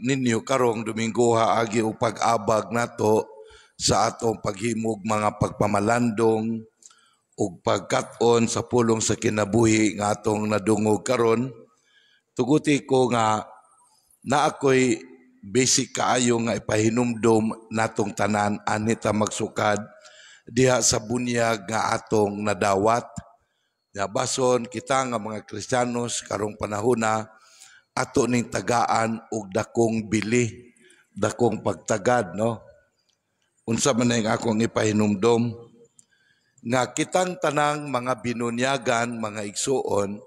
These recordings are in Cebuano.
Ninyo karong Domingoha, agi og pag-abag nato sa atong paghimog mga pagpamalandong ug pagkat-on sa pulong sa kinabuhi nga atong nadungog karon, tuguti ko nga naa ko'y basic kaayo nga ipahinumdom natong tanan ani ta magsukad diha sa bunyag nga atong nadawat. Nga bason kita nga mga Kristiyanos karong panahona, ato ning tagaan og dakong bili, dakong pagtagad, no? Unsa man ang akong ipahinumdom? Nga kitang tanang mga binunyagan, mga igsuon,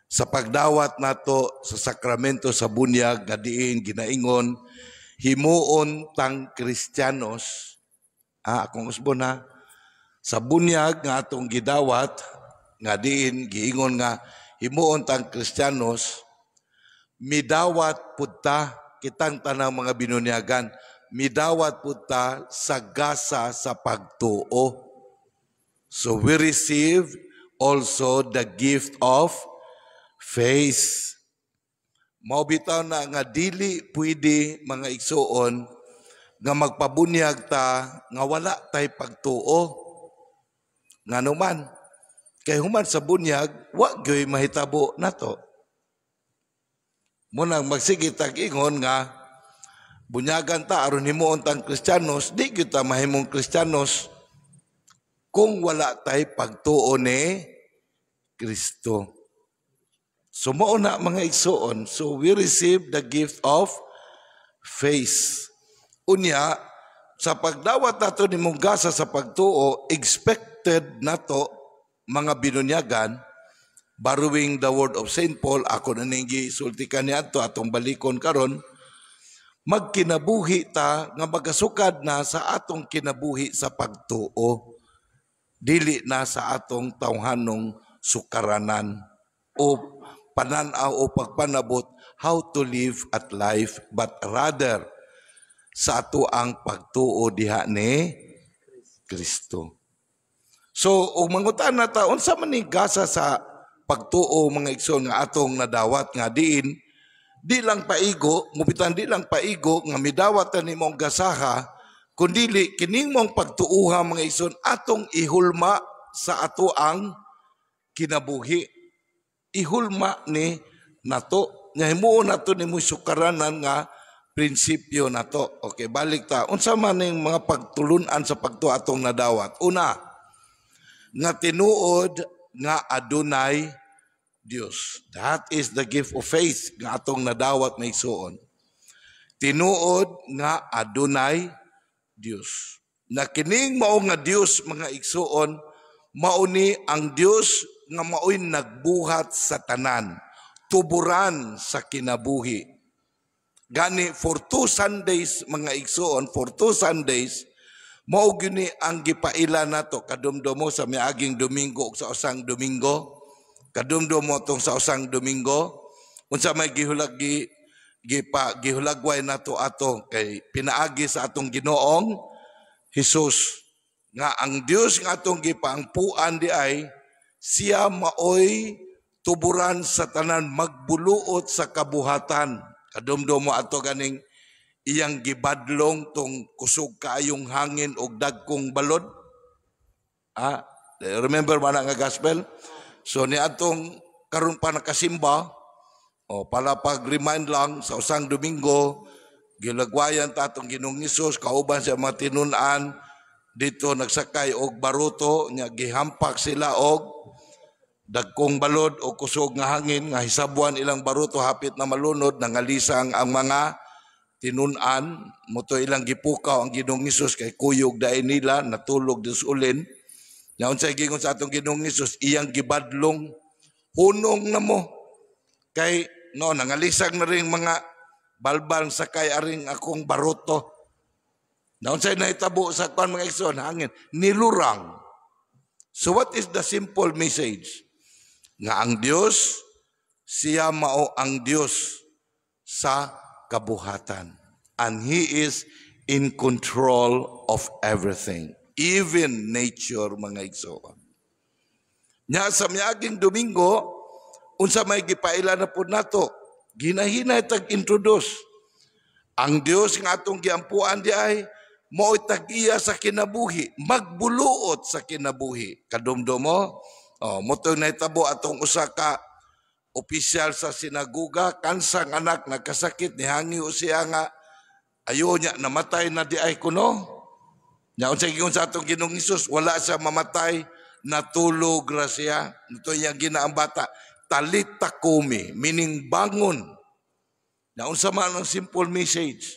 sa pagdawat nato sa sakramento sa bunyag nga diin ginaingon himuon tang Kristiyanos. Ah, akong usbon ha, sa bunyag nga atong gidawat nga diin giingon nga himuon tang Kristiyanos, midawat pud ta, kitang tanang mga binunyagan, midawat pud ta sa gasa sa pagtuo. So we receive also the gift of faith. Mao bitaw na nga dili pwede, mga igsuon, nga magpabunyag ta nga wala tay pagtuo. Ngano man? Kay human sa bunyag, wa gyoy mahitabo nato. Munang magsige tag ingon nga bunyagan ta aron himuon tang Kristiyanos, di gyud ta mahimong Kristiyanos kung wala tay pagtuo ni Kristo. So mao na, mga igsuon, so we receive the gift of faith. Unya, sa pagdawat nato ni mong gasa sa pagtuo, expected nato mga binunyagan, borrowing the word of St. Paul, ako na ning gisulti kaniadto, atong balikon karon, magkinabuhi ta nga magasukad na sa atong kinabuhi sa pagtuo, dili na sa atong tawhanong sukaranan o pananaw o pagpanabot how to live at life, but rather sa ato ang pagtuo diha ni Kristo. So, ug mangutan na ta, unsa man ni gasa sa pagtuo, mga igsoon, nga atong nadawat nga diin di lang paigo, ngupitan di lang paigo nga midawat ta nimong gasaha, kundili kining mong pagtuuha, mga igsoon, atong ihulma sa ato ang kinabuhi. Ihulma ni nato nga himuon nato nimo sukaranan nga prinsipyo nato. Okay, balik ta. Unsa man ning mga pagtulunan sa pagtuo atong nadawat? Una, nga tinuod nga adunay Dios. That is the gift of faith nga atong nadawat, mga igsuon. Tinuod nga adunay Dios. Na kining mao nga Dios, mga igsuon, mao ni ang Dios nga mao'y nagbuhat sa tanan, tuburan sa kinabuhi. Gani for 2 Sundays, mga igsuon, for 2 Sundays, mao gyud ni ang gipaila nato. Kadumdumo sa miaging Domingo ug sa usang Domingo. Kadumdumo tong sa usang Domingo, unsa may gihulag gi gipa gihulagway nato ato kay pinaagi sa atong Ginoong Hesus nga ang Dios nga atong gipaampuan di ay siya maoy tuburan sa tanan, magbuluot sa kabuhatan. Kadumdum mo ato ganing iyang gibadlong tong kusog kaayong hangin og dagkong balod? Ah, remember man nga gospel? So ni atong karon pa nakasimba o pala, pag-remind lang, sa usang Domingo gilagwayan ta atong Ginoong Hesus kauban sa mga tinun-an dito nagsakay og baruto nya gihampak sila og dagkong balod o kusog nga hangin nga hisabwan ilang baruto, hapit na malunod, nangalisang ang mga tinun-an. Mao to ilang gipukaw ang Ginoong Hesus kay kuyog dayon nila, natulog dis ulin. Nya unsay gingon sa atong Ginoong Hesus? Iyang gibadlong, "Hunong na mo kay no nangalisang na ring mga balbal sakay aring akong baruto." Na unsay nahitabo sa kwan, mga igsoon, hangin nilurang. So what is the simple message? Nga ang Dios, siya mao ang Dios sa kabuhatan and He is in control of everything, even nature, mga igsoon. Nya sa miaging Domingo, unsa may gipaila na pud nato? Ginahinay tag introduce Ang Dios nga atong giampuan di ay mao'y tag-iya sa kinabuhi, magbuluot sa kinabuhi. Kadumdumo? Oh, mao to'y nahitabo atong usa ka opisyal sa sinaguga, kansang anak nagkasakit, nihangyo siya nga ayo niya, namatay na di ay kuno. Nya unsay giingon sa atong Ginoong Hesus? Wala siya mamatay, natulog ra siya. Ito iyang ginaang bata, "Talita kumi," meaning bangon. Na unsa man ang simple message?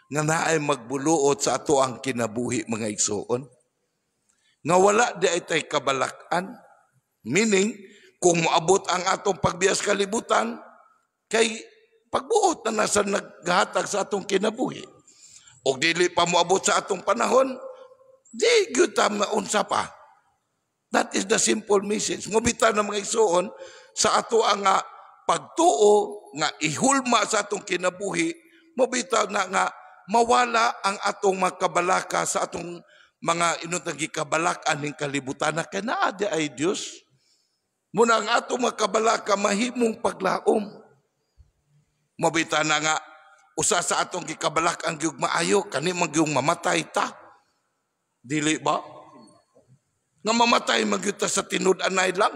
Nga naay magbuluot sa ato ang kinabuhi, mga igsuon. Nga wala di ay tay kabalakan. Meaning, kung moabot ang atong pagbiya sa kalibutan, kay pagbuot na nasa naghatag sa atong kinabuhi. O dili pa moabot sa atong panahon, di gyud ta maunsa pa. That is the simple message. Mao bitaw na, mga igsuon, sa ato ang nga pagtuo nga ihulma sa atong kinabuhi, mao bitaw na nga mawala ang atong makabalaka sa atong mga inutang gikabalak-an ning kalibutan na kay naa di ay Dios. Muna ang atong makabalaka mahimong paglaom. Mao bitaw na nga usa sa atong gikabalak-an gyud maayo kani man gyud mamatay ta. Dili ba? Nga mamatay man gyud ta sa tinud-anay lang.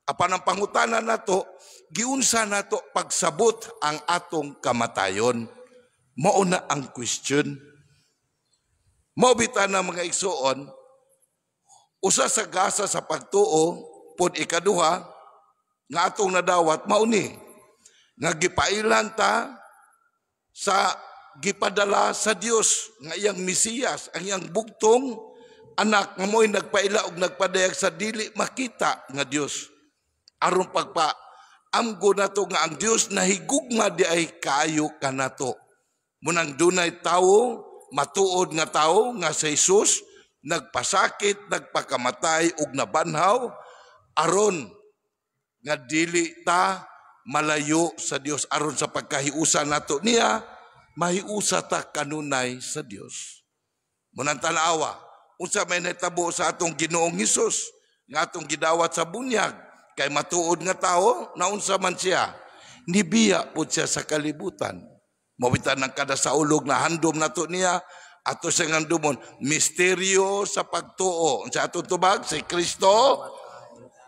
Apan ang pangutana nato, giunsa nato pagsabot ang atong kamatayon? Mao na ang question. Mao bitaw na, mga igsuon, usa sa gasa sa pagtuo, pod ikaduha, nga atong nadawat, mao ni nga gipailan ta sa gipadala sa Dios nga iyang Mesiyas, ang iyang bugtong anak nga mo'y nagpaila og nagpadayag sa dili makita nga Dios. Aron pagpa amgo nato nga ang Dios nahigugma di ay kaayo kanato. Munang dunay tawo, matuod nga tawo nga si Jesus, nagpasakit, nagpakamatay ug nabanhaw aron nga dili ta malayo sa Dios, aron sa pagkahiusa nato niya, mahiusa ta kanunay sa Dios. Munang tanawa unsa may nahitabo sa atong Ginoong Hesus nga atong gidawat sa bunyag, kay matuod nga tawo, naunsa man siya, nibiya pud siya sa kalibutan. Mao bitaw ng kada saulog na handom nato niya, ato siyang handomon, misteryo sa pagtuo. Sa atong tubag, si Kristo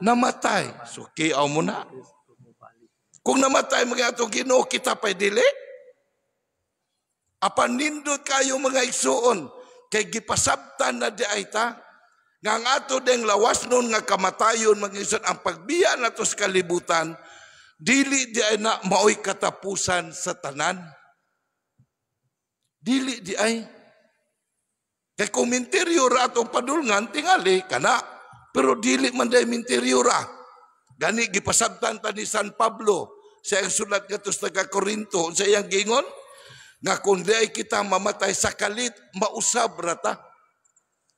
namatay. So kiaw mo na. Kung namatay mga atong Ginoo, kita pa'y dili. Apan nindot kayo, mga igsuon, kay gipasabtan na di ay ta nga ang ato deng lawas nun nga kamatayon, mga igsuon, ang pagbiya nato sa kalibutan, dili di ay na maoy katapusan sa tanan. Dili di ay. Kay kung minteryo ra atong padulngan, tingali kana. Pero dili man day minteryo ra. Gani gipasabtan ta ni San Pablo sa iyang sulat ngadto sa taga Korinto, sa iyang gingon nga kung di ay kita mamatay sa kalit, mausab ra ta.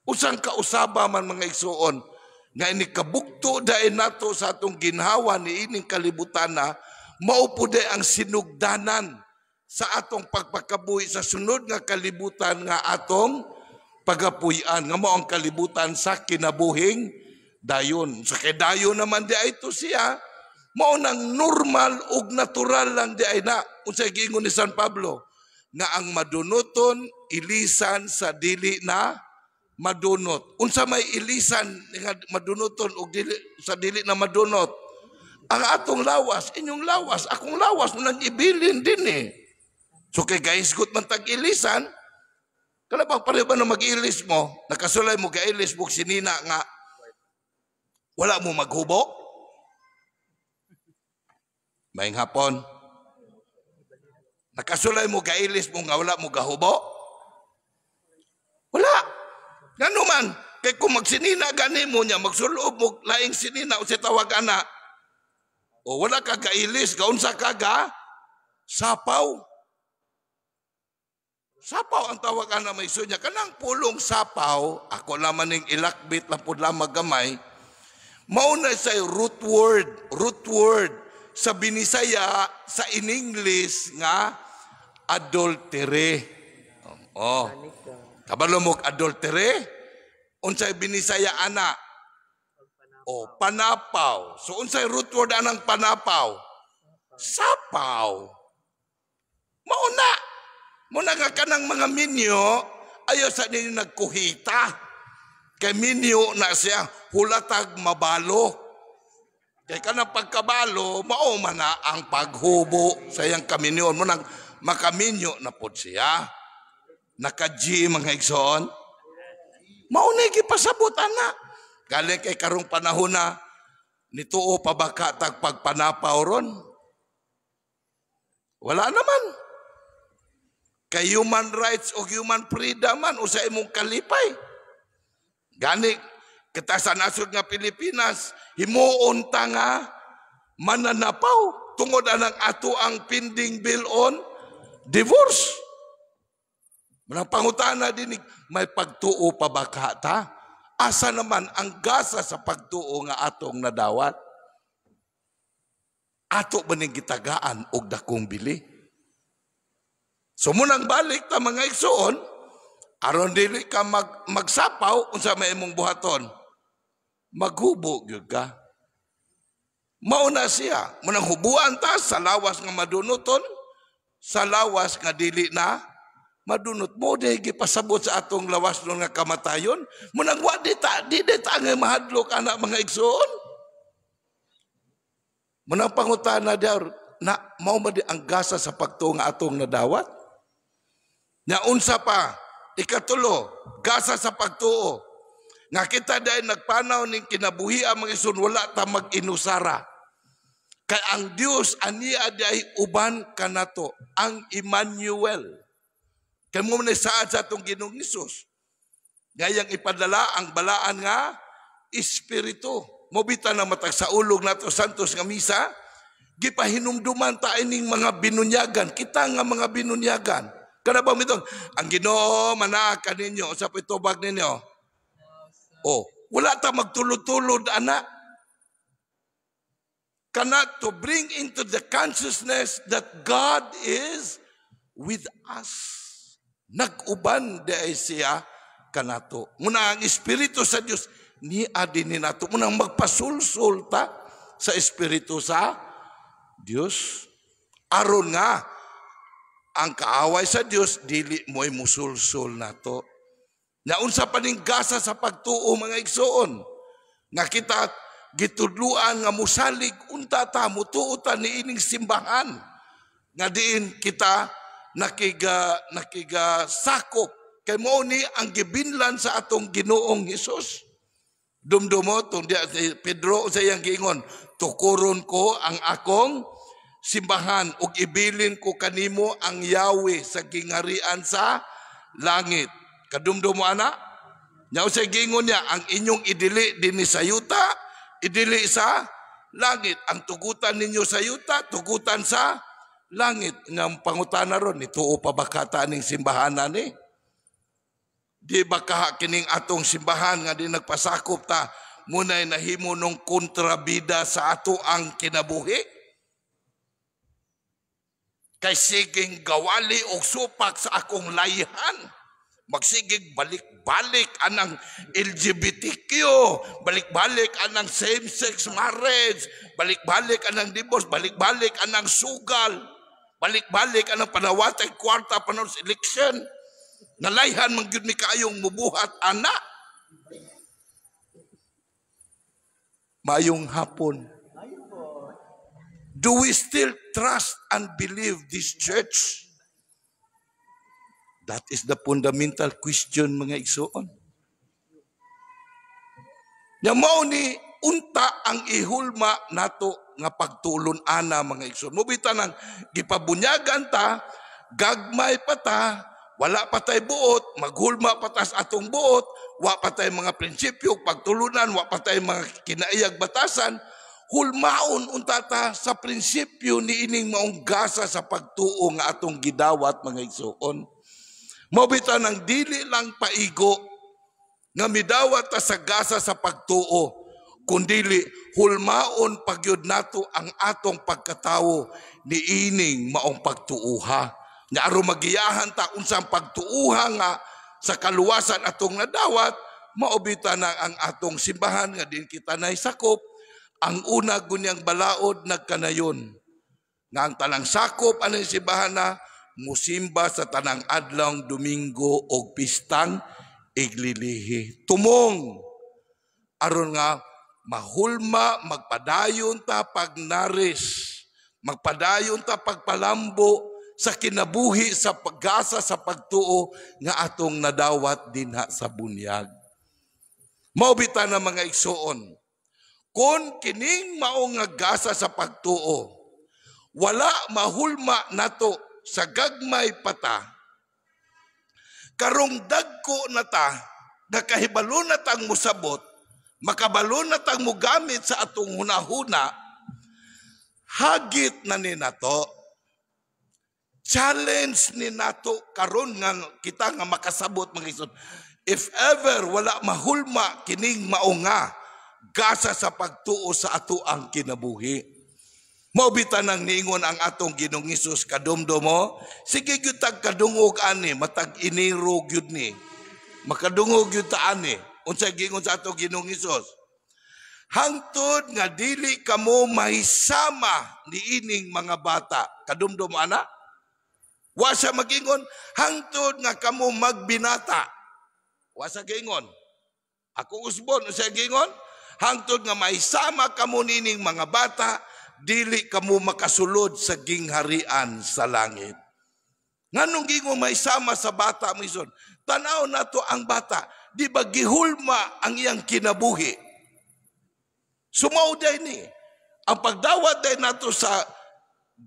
Usang kausaba man, mga igsuon, nga ini kabugto dae nato sa atong ginhawa ni ining kalibutan na mao po ang sinugdanan sa atong pagpakabuhi sa sunod nga kalibutan nga atong pagapuy-an, nga mao ang kalibutan sa kinabuhing dayon. Sa kay dayon naman di ay ito siya, mao nang normal ug natural lang di ay na. Unsay giingon ni San Pablo? Nga ang madunuton ilisan sa dili na madunot. Unsa may ilisan nga madunuton og dili sa dili na madunot? Ang atong lawas, inyong lawas, akong lawas mo nang ibilin din eh. So kay gahisgot man tag ilisan, kala bang pareho ba na mag-ilis mo? Nakasulay mo, gailis mo sinina nga wala mo maghubo? Maayong hapon. Nakasulay mo, gailis mo nga wala mo gahubo? Wala. Ngano man, kay kung magsinina gani mo niya, magsulob mo laing sinina o si tawag ana. O wala ka gailis, gaunsa ka ga? Sapaw. Sapaw ang tawag ana may sunya. Kanang pulong sapaw, ako naman ning ilakbit lang pud lamang gamay, mao na sa root word sa Binisaya, sa in English nga adultery. Oh. Kabalo mo adultery? Unsay Binisaya ana? Oh, panapaw. So unsay root word anang panapaw? Sapaw. Mao na. Muna nga kanang mga minyo, ayaw sa ninyo nagkuhita. Kay minyo na siya, hulatag mabalo. Kay kanang pagkabalo, mao man na ang paghubo sa iyang kaminyon. Munang makaminyo na pod siya. Naka-G, mga igsoon. Mao na gipasabot ana. Galing kay karong panahon na nituo pa ba ka tag pagpanapaw ron? Wala naman. Kay human rights o human freedom man usa imong kalipay. Gani kita sa nasod nga Pilipinas, himuon ta nga mananapaw tungod anang ato ang pending bill on divorce. Manang pangutana din, may pagtuo pa ba ka ta? Asa naman ang gasa sa pagtuo nga atong nadawat? Ato ba ning gitagaan og dakong bili? So munang balik ta, mga igsoon, aron dili ka magsapaw, unsa may imong buhaton? Maghubo gyud ka. Mauna siya. Munang hubuan ta sa lawas nga madunuton, sa lawas nga dili na madunot. Mo di gipasabot sa atong lawas nun nga kamatayon. Munang wa di ta, di ta nga mahadlok ana, mga igsoon. Munang pangutana diar na, mao ba di ang gasa sa pagtuo nga atong nadawat? Nya unsa pa? Ikatulo, gasa sa pagtuo. Nga kita dahil nagpanaw ning kinabuhi ang mga igsoon, wala ta mag-inusara. Kay ang Dios ania di ay uban kanato, ang Emmanuel. Kay mo man saad sa atong Ginoong Hesus. Ngayang ipadala ang balaan nga Espiritu. Mobita na matag sa ulog nato santos nga misa, gipahinumduman ta ining mga binunyagan, kita nga mga binunyagan. Kana ba mitong ang Ginoo manaa kaninyo, sa pitubag ninyo? Oh, wala ta magtulod-tulod ana. Kana to bring into the consciousness that God is with us. Nag-uban di ay siya kanato. Muna ang Espiritu sa Dios ni adi ni nato. Muna magpasulsul ta sa Espiritu sa Dios. Aron nga ang kaaway sa Dios dili mo'y musulsul nato. Naunsa pa ning gasa sa pagtuo, mga igsoon, nga kita gitudluan nga musalig unta ta, mutuo ta niining simbahan nga diin kita nakiga sakop, kay mao ni ang gibinlan sa atong Ginoong Hesus. Dumdumo tong di si Pedro sa iyang giingon, "Tukuron ko ang akong simbahan ug ibilin ko kanimo ang yawi sa gingarian sa langit." Kadumdumo ana? Nya sa giingon niya, ang inyong idili dinhi sa yuta, idili sa langit. Ang tugutan ninyo sa yuta, tugutan sa langit. Nga pangutana ron, nituo pa ba kata ning simbahan ni? Di ba kaha kining atong simbahan nga di nagpasakop ta, munay nahimo nung kontrabida sa ato ang kinabuhi? Kay siging gawali og supak sa akong layhan. Magsigig balik-balik anang LGBTQ, balik-balik anang same-sex marriage, balik-balik anang divorce, balik-balik anang sugal, balik-balik anang panawatay kwarta panon sa election. Nalayhan man gyud mi kaayong mubuhat ana. Mayong hapon. Do we still trust and believe this church? That is the fundamental question, mga igsoon. Nya mao ni unta ang ihulma nato nga pagtulon ana, mga igsoon. Mubita nang gipabunyagan ta, gagmay pa ta, wala pa tay buot, maghulma pa ta sa atong buot, wa pa tay mga prinsipyo, pagtulunan, wa pa tay mga kinaiyag batasan, hulmaon unta ta sa prinsipyo ni ining maong gasa sa pagtuo nga atong gidawat, mga igsoon. Mobita nang dili lang paigo nga midawat ta sa gasa sa pagtuo, kundili hulmaon pagyud nato ang atong pagkatawo niining maong pagtuuha. Nya aron magiyahan ta unsang pagtuuha nga sa kaluwasan atong nadawat, maobita na ang atong simbahan nga din kita nahisakop, ang una gunyang balaod nagkanayon. Nga ang tanang sakop anang simbahan na musimba sa tanang adlawng Domingo og pistang iglilihi. Tumong aron nga mahulma, magpadayon ta pagnaris, magpadayon ta pagpalambo sa kinabuhi sa paggasa sa pagtuo nga atong nadawat dinha sa bunyag. Mao bitaw na, mga igsuon, kung kining mao nga gasa sa pagtuo wala mahulma nato sa gagmay pata, karong dagko na ta, nakahibalo na tang musabot, makabalo na tang mugamit sa atong hunahuna, hagit na ni nato. Challenge ni nato karon nga kita nga makasabot, mga igsoon. If ever wala mahulma kining mao nga gasa sa pagtuo sa ato ang kinabuhi. Mao bitaw nang niingon ang atong Ginoong Hesus, kadumdumo, sige gyud tag kadungog ani, matag Enero gyud ni. Makadungog gyud ta ani. Unsa giingon sa atong Ginoong Hesus? "Hangtod nga dili kamo mahisama niining mga bata." Kadumdum ana? Wa siya magingon, "Hangtod nga kamo magbinata." Wa sa giingon. Ako usbon, unsa giingon? "Hangtod nga mahisama kamo niining mga bata, dili kamo makasulod sa gingharian sa langit." Nganong gingon mahisama sa bata, mga igsoon? Tanaw nato ang bata, di ba gihulma ang iyang kinabuhi? So mao ni ang pagdawat day nato sa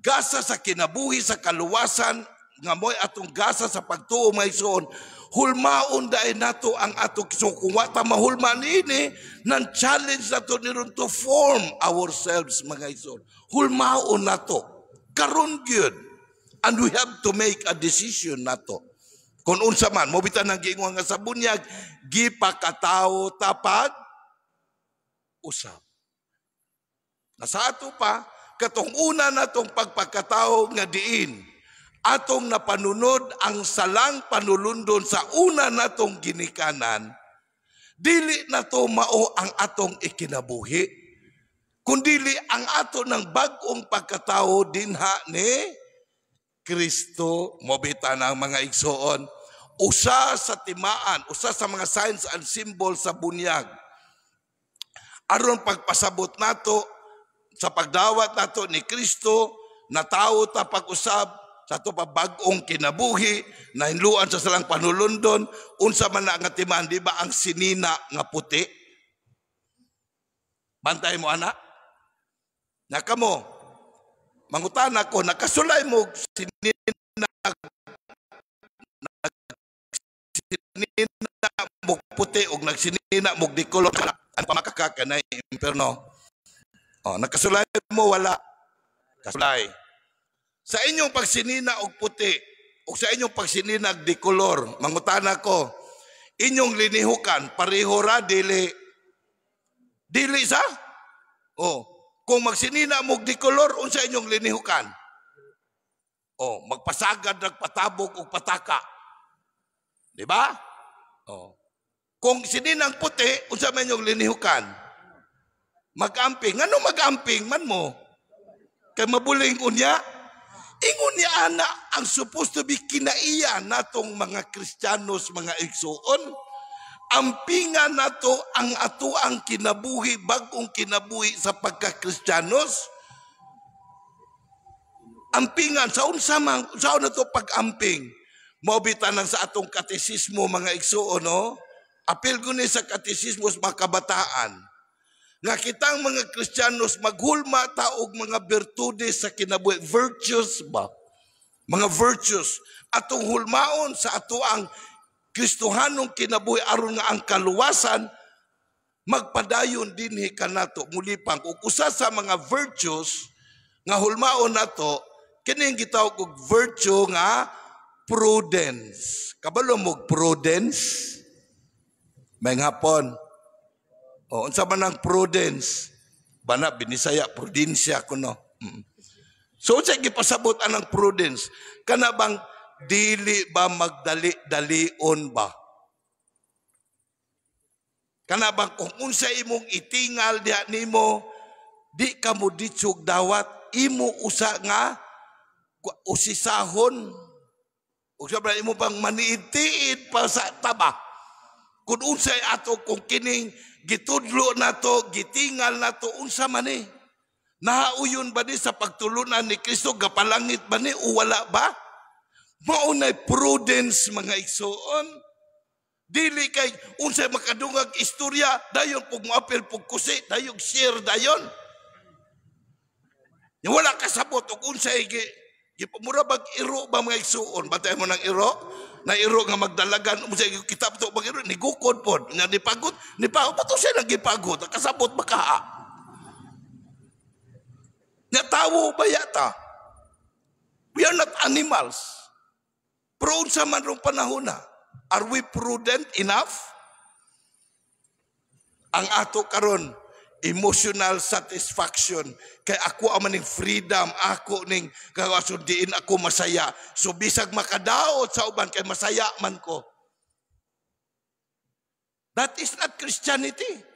gasa sa kinabuhi sa kaluwasan nga mo'y atong gasa sa pagtuo, mga igsoon, hulmaon dai nato ang atong. So kung wa ta mahulma niini, nan challenge nato ni ron to form ourselves, mga igsoon. Hulmaon nato karon gyud, and we have to make a decision nato kung unsa man. Mao bitaw nang giingon nga sa bunyag gipakatawo ta pag-usab. Na sa ato pa, katong una natong pagpakatawo nga diin atong napanunod ang salang panulundon sa una natong ginikanan, dili nato mao ang atong ikinabuhi, kundili ang ato ng bag-ong pagkatao dinha ni Kristo. Mao bitaw ng mga igsoon, usa sa timaan, usa sa mga signs and symbol sa bunyag, aron pagpasabot nato sa pagdawat nato ni Kristo, natawo ta pag-usab sa ato pabag-ong kinabuhi, nahinluan sa salang panulundon, unsa man na nga timaan? Di ba ang sinina nga puti? Bantay mo ana? Nakamo, mangutana ko, nakasulay mo sinina, sinina mo puti og nagsinina mo di kolor ang pamakaka kanay imperno. Oh, nakasulay mo wala? Kasulay. Sa inyong pagsinina og puti o sa inyong pagsinina og di kolor, mangutana ko, inyong linihukan pareho ra, dili? Dili sa? Oh, kung magsinina mo di kolor, unsa inyong linihukan? Oh, magpasagad, nagpatabok og pataka. Di ba? Oh. Kung sininang puti, unsa man inyong linihukan? Magamping. Ngano magamping man mo? Kay mabuling unya. Ingon ni ana ang supposed to be kinaiya natong mga Kristiyanos, mga igsuon. Ampingan nato ang atuang kinabuhi, bagong kinabuhi sa pagka-Kristiyanos. Ampingan sa unsa man sa na to pag-amping? Mao nang sa atong katesismo, mga igsuon, no? Apil ko ni sa katesismo sa mga kabataan nga kitang mga Kristiyanos maghulma ta og mga birtudes sa kinabuhi, virtues ba? Mga virtues atong hulmaon sa atoang Kristohanong kinabuhi aron nga ang kaluwasan magpadayon dinhi kanato mulipang. Ug usa sa mga virtues nga hulmaon nato kining gitawag og virtue nga prudence. Kabalo mo prudence? May hapon. O, unsa man ang prudence? Bana binisaya prudencia kuno. So unsa gipasabot anang prudence? Kana bang dili ba magdali-dalion ba? Kana bang kung unsa imong itingal diha nimo, di ka mo ditsog dawat, imo usa nga usisahon. Ug sabra imo pang maniid-tiid pa sa taba. Kung unsay ato kung kining gitudlo nato, gitingal nato, unsa man ni? Naauyon ba ni sa pagtulunan ni Kristo? Gapalangit ba ni o wala ba? Mao nay prudence, mga igsoon. Dili kay unsay makadungag istorya, dayon pug moapil pug kusi, dayon share dayon. Yung wala kasabot og unsay gi gipamura bag iro ba, mga igsuon? Batay mo ng iro na iro nga magdalagan, unsay kita to bag iro ni gukod pod nga ni pagod ni pa pato siya nang gipagod, kasabot ba ka nya tawo ba yata? We are not animals. Pero unsa man rong panahon na, are we prudent enough? Ang ato karon, emotional satisfaction, kay ako ang maning freedom, ako ning kagawason, diin ako masaya, so bisag makadaot sa uban kay masaya man ko. That is not Christianity.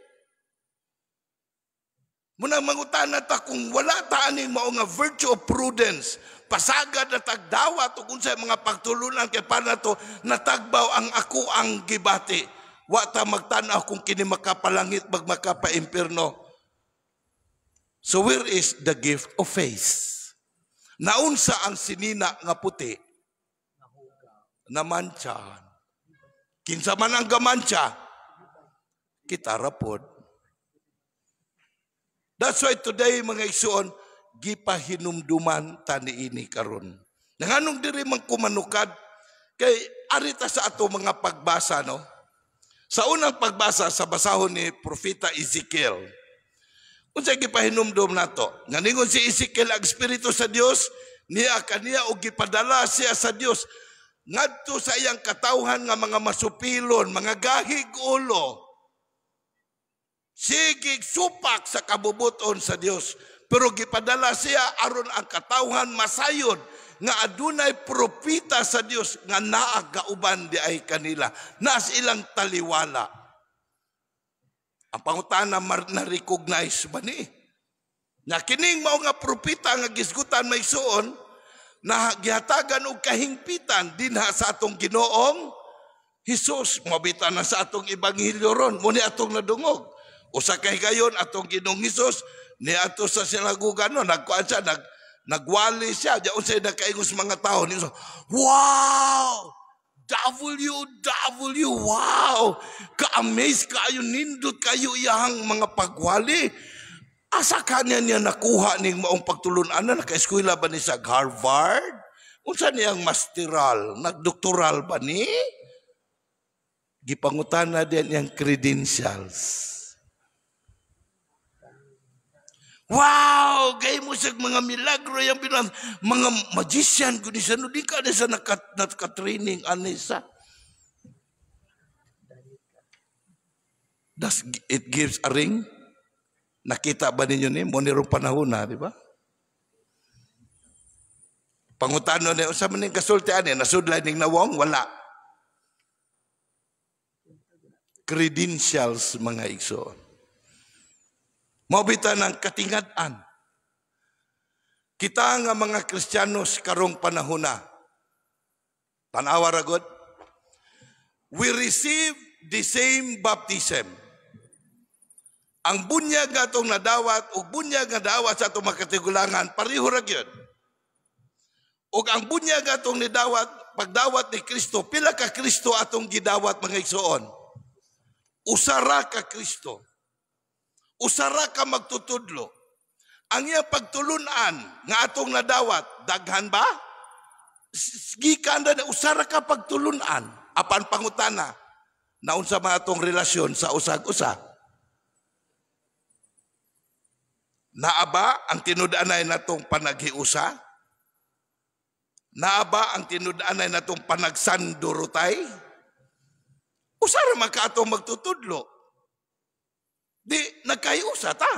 Muna mangutana ta kung wala ta ani mao nga virtue of prudence, pasagad na tagdawat ug unsay mga pagtulunan kay para to natagbaw ang ako ang gibati. Wa ta magtan-aw kung kini makapalangit bag makapaimpierno. So where is the gift of faith? Naunsa ang sinina nga puti? Namantsahan. Kinsa man ang gamantsa, kita rapod. That's why today, mga igsuon, gipahinumduman tani ini karon. Nanganong diri man kumanukad kay arita sa ato mga pagbasa, no? Sa unang pagbasa, sa basahon ni Propeta Ezekiel. Unsa gipahinumdum nato? Nga ningon si Ezekiel, ang espiritu sa Dios niya kaniya og gipadala siya sa Dios ngadto sa iyang katawhan nga mga masupilon, mga gahig ulo. Sige supak sa kabubuton sa Dios. Pero gipadala siya aron ang katawhan masayod nga adunay propeta sa Dios nga naa gauban di ay kanila. Nas ilang taliwala. Ang pangutana, na-recognize ba ni? Na kining mao nga propeta nga gisgutan may suon na gihatagan og kahingpitan dinha sa atong Ginoong Hesus, mabita na sa atong ebanghelyo ron, mo ni atong nadungog. Usa kay gayon atong Ginoong Hesus ni ato sa sinagugan, no, nagkuan siya, nagwali siya, di unsay nakaingos mga tao ni, "Wow! W W, wow! Ka-amaze kaayo, nindot kayo iyahang mga pagwali. Asa kanya niya nakuha ning maong pagtulunan na? Naka-eskwela ba ni sa Harvard? Unsa niyang masteral? Nagdoktoral ba ni?" Gipangutana din niyang credentials. Wow, gay mo sa mga milagro yung bilang mga magician ko ni sa no di ka na sa naka-training ani sa. Does it gives a ring? Nakita ba ninyo ni? Mo nirong panahon na, di ba? Pangutano ni, unsa man ning kasulti ani? Nasudlay ning nawong? Wala. Credentials, mga igsoon. Mao bita ng katingad-an. Kita nga mga Kristiyanos karong panahon na. Tanawa ra gud. We receive the same baptism. Ang bunyag nga atong nadawat ug bunyag nga dawat sa atong makatigulangan, pareho ra gyud. Ug ang bunyag nga atong nidawat, pagdawat ni Kristo, pila ka Kristo atong gidawat, mga igsoon? Usara ka Kristo. Usara ka magtutudlo. Ang iyang pagtulunan nga atong nadawat, daghan ba? Gikan na usara ka pagtulunan. Apan pangutana, naunsa man atong relasyon sa usag-usa? Naa ba ang tinud-anay natong panaghiusa? Naa ba ang tinud-anay natong panagsandurutay? Usara man ka atong magtutudlo. Di nagkahiusa ta.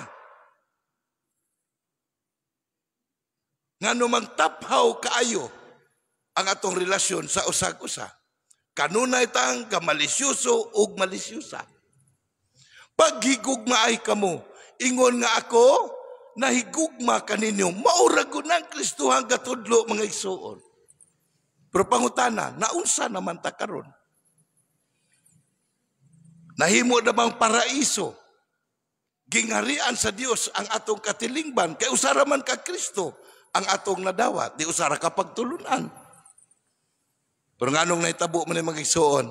Ngano mang taphaw kaayo ang atong relasyon sa usag-usa. Kanunay tang kamalisyoso ug malisyosa. Paghigugmaay kamo, ingon nga ako nahigugma kaninyo, maura gud nang Kristohang gatudlo, mga igsoon. Pero pangutana, naunsa naman ta karon? Nahimo namang paraiso. Gingharian sa Dios ang atong katilingban kay usara man ka Kristo ang atong nadawat, di usara ka pagtulunan. Pero nganong nahitabo man ni, mga igsoon?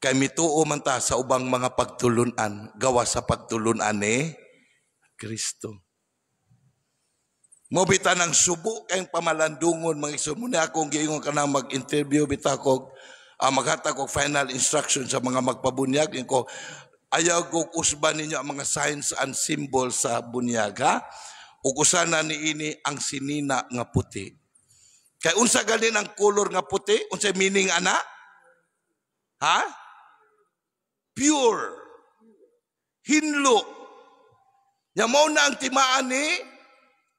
Kay mituo man ta sa ubang mga pagtulunan gawas sa pagtulunan ni Kristo. Mo bitaw ng subo kayong pamalandungon, mga igsoon. Muna akong giingon kanang mag-interview bitaw ko, maghatag og final instruction sa mga magpabunyag ko, ayaw ko usban ninyo ang mga signs and symbols sa bunyag, ha? Ug usana ni ini ang sinina nga puti. Kay unsa ganin ang color nga puti? Unsa meaning ana? Ha? Pure. Hinlo. Nya mao na ang timaan ni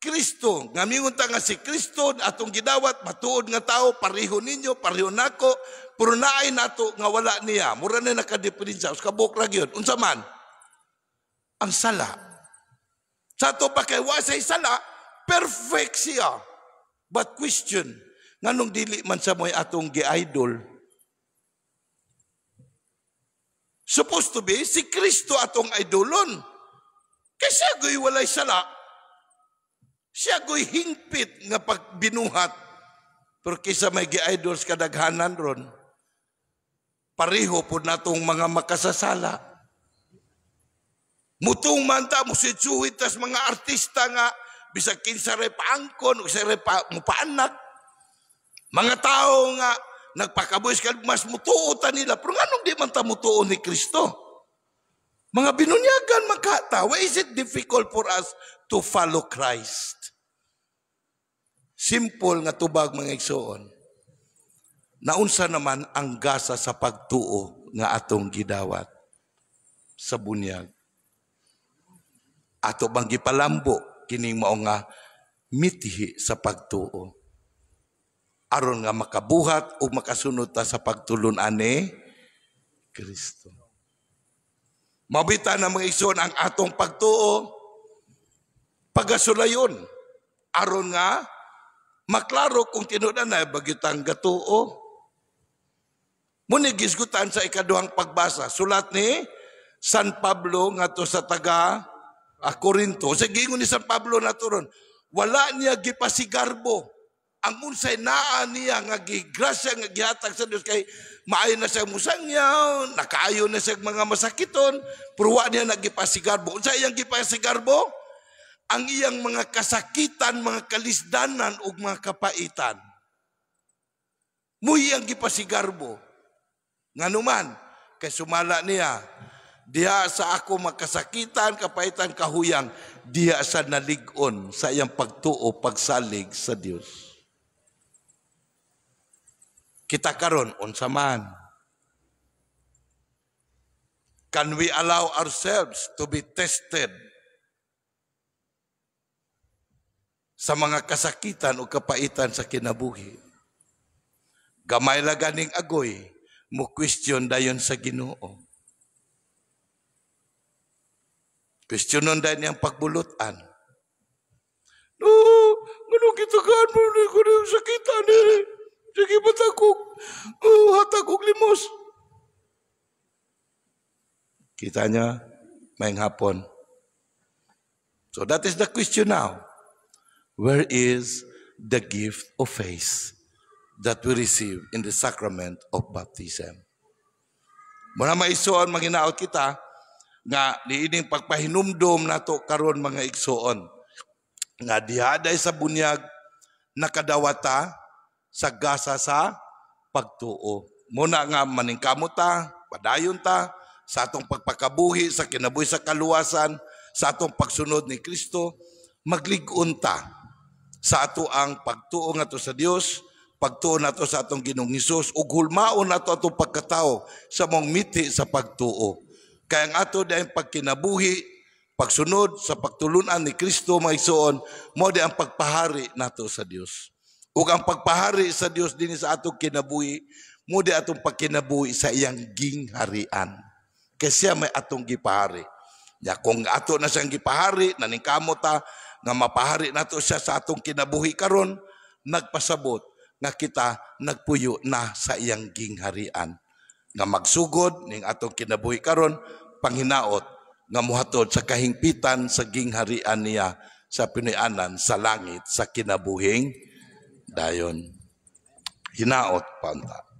Kristo. Nga mingon ta nga si Kristo atong gidawat, matuod nga tao, pareho ninyo, pareho nako, pero naay nato nga wala niya. Mura na nakadiferensya. Kabuk ra gyud. Unsa man? Ang sala. Sa ato pa kay wa say sala, perfect siya. But question, nganong dili man sa mo'y atong gi-idol? Supposed to be, si Kristo atong idolon. Kay siya go'y walay sala. Siya go'y hingpit nga pagbinuhat. Pero kisa may gi-idol sa kadaghanan ron, pareho po natong mga makasasala. Mutong man ta, musitsuhit tas mga artista nga, bisag kinsa ray paangkon, o sa ray pa, mupaanak. Mga tao nga, nagpakabuhis ka, mas mutuo ta nila. Pero nganong di man ta mutuo ni Kristo? Mga binunyagan makata, why is it difficult for us to follow Christ? Simple nga tubag, mga igsoon. Naunsa naman ang gasa sa pagtuo nga atong gidawat sa bunyag? Ato bang gipalambo kining mao nga mitihi sa pagtuo aron nga makabuhat o makasunod ta sa pagtulun-an ni Kristo? Mabita na, mga igsoon, ang atong pagtuo pagasulayon aron nga maklaro kung tinuod na bagitang gatuo. Muni gisgutan sa ikaduhang pagbasa, sulat ni San Pablo ngadto sa taga Korinto. Sa giingon ni San Pablo na ron, wala niya gipasigarbo ang unsay naa niya nga gigrasya nga gihatag sa Dios, kay maayo na siya musangyaw, nakaayo na siya mga masakiton, pero wa niya nagipasigarbo. Unsa iyang gipasigarbo? Ang iyang mga kasakitan, mga kalisdanan ug mga kapaitan. Muy iyang gipasigarbo. Nganuman, kay sumala niya, diha sa ako makasakitan, kapaitan, kahuyang, diha sa nalig-on sa iyang pagtuo, pagsalig sa Dios. Kita karon, unsa man? Can we allow ourselves to be tested sa mga kasakitan o kapaitan sa kinabuhi? Gamay la ganing agoy, mo question dayon sa Ginoo. Questionon dayon niyang pagbulutan. No, nganong gitagaan mo ni ko ng sakitan ni? Sige ba takog? Oh, hatag og limos. Kita niya, may hapon. So that is the question now. Where is the gift of faith that we receive in the sacrament of baptism? Muna maisuon, maginaot kita, nga niining pagpahinumdom nato karon, mga igsoon, nga dihaday sa bunyag nakadawata sa gasa sa pagtuo. Muna nga maningkamot ta, padayon ta sa atong pagpakabuhi sa kinabuhi sa kaluwasan, sa atong pagsunod ni Kristo, maglig-on ta sa ato ang pagtuo ngadto sa Dios, pagtuo nato sa atong Ginoong Hesus, ug hulmaon nato atong pagkatao sa mong miti sa pagtuo. Kaya ang ato dahil pagkinabuhi, pagsunod sa pagtulunan ni Kristo, mga igsoon, mo di ang pagpahari nato sa Dios. Ug ang pagpahari sa Dios dinhi sa atong kinabuhi, mo di atong pagkinabuhi sa iyang gingharian. Kay siya may atong gipahari. Ya kung ato na siyang gipahari, naningkamot ta nga mapahari nato siya sa atong kinabuhi karon, nagpasabot nga kita nagpuyo na sa iyang gingharian nga magsugod ning atong kinabuhi karon, panghinaot nga mohatod sa kahingpitan sa gingharian niya sa pinuy-anan sa langit sa kinabuhing dayon. Hinaot pa unta.